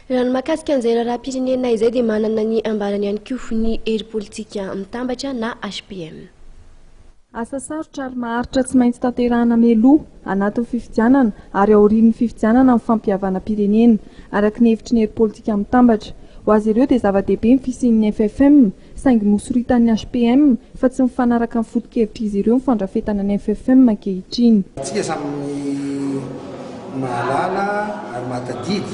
Raha ny mahakasika an'izay raharaham-pirenena izay dia manana ny ambarany ihany koa ny hery politika mitambatra na HPM. Asa sarotra ary maharitra tsy maintsy tanterahana mialoha, anatin'ny fifidianana ary aorian'ny fifidianana ny fampihavanam-pirenena, araka ny hevitry ny hery politika mitambatra. Ho azy ireo dia zava-dehibe ny fisian'ny FFM, saingy nosoritan'ny HPM fa tsy mifanaraka amin'ny foto-kevitr'izy ireo ny fandrafetana ny FFM ankehitriny. Tsika samy mahalala ary mahatadidy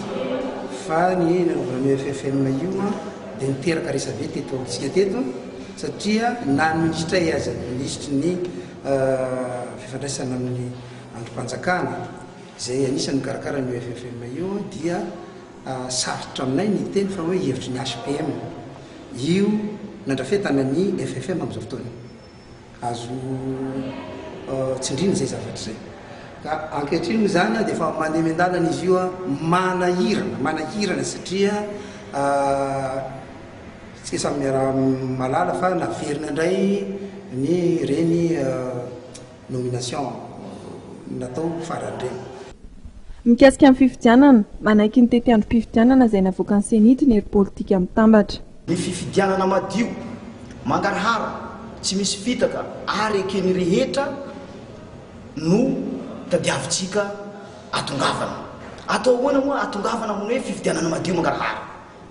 fa ny nanaovana an'io FFM io dia niteraka resabe teto amintsika teto satria na ny minisitray aza, ny minisitry ny fifandraisana amin'ny andrim-panjakana izay anisan'ny mikarakara an'io FFM io dia Sarotra aminay ny hiteny fa hoe hevitry ny HPM io nandrafetana ny FFM amin'izao fotoana io. Azo tsindriana izay zavatra izay. Ka ankehitriny moa izany dia efa mandeha miandalana izy io, manahirana, manahirana satria isika samy miaraha-mahalala fa naverina indray ny ireny Nomination natao farany ireny. Mikasika ny fifidianana, manaiky ny tetiandrom-pifidianana izay navoakan'ny Cenit ny hery politika mitambatra. Ny fifidianana madio, mangarahara, tsy misy fitaka ary eken'ny rehetra no tadiavintsika atongavana. Atao ahoana moa atongavana amin'ny hoe fifidianana madio mangarahara?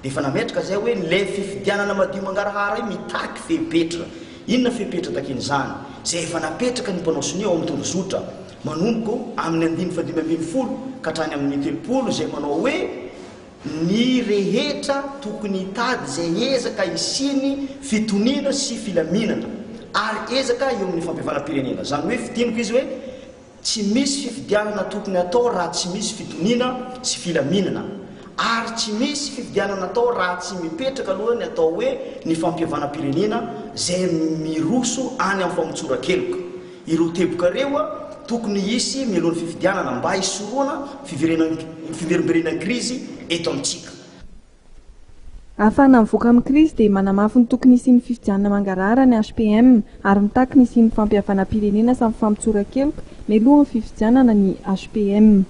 Dia efa nametraka izay hoe ilay fifidianana madio mangarahara io mitaky fepetra. Inona fepetra takian'izany? Izay efa napetraka ny mpanao sonia ao amin'ny tondrozotra manomboka amin'ny andininy fahadimy ambin'ny folo ka hatrany amin'ny 30 izay manao hoe ny rehetra tokony hitady izay ezaka hisian'ny fitoniana sy filaminana ary ezaka eo amin'ny fampihavanam-pirenena. Izany hoe fintiniko izy hoe Tsy misy fifidianana tokony atao raha tsy misy fitoniana sy filaminana. Ary tsy misy fifidianana atao raha tsy mipetraka aloha ny atao hoe ny fampihavanam-pirenena izay miroso any amin'ny famotsoran-keloka. Ireo teboka ireo tokony hisy mialoha ny fifidianana mba hisorohana fiverimberenan'ny krizy eto amintsika. Ahafahana mivoaka amin'ny krizy dia manamafy ny tokony hisian'ny fifidianana mangarahara ny HPM ary mitaky ny hisian'ny fampihavanam-pirenena sy ny famotsoran-keloka mialohan'ny fifidianana ny HPM.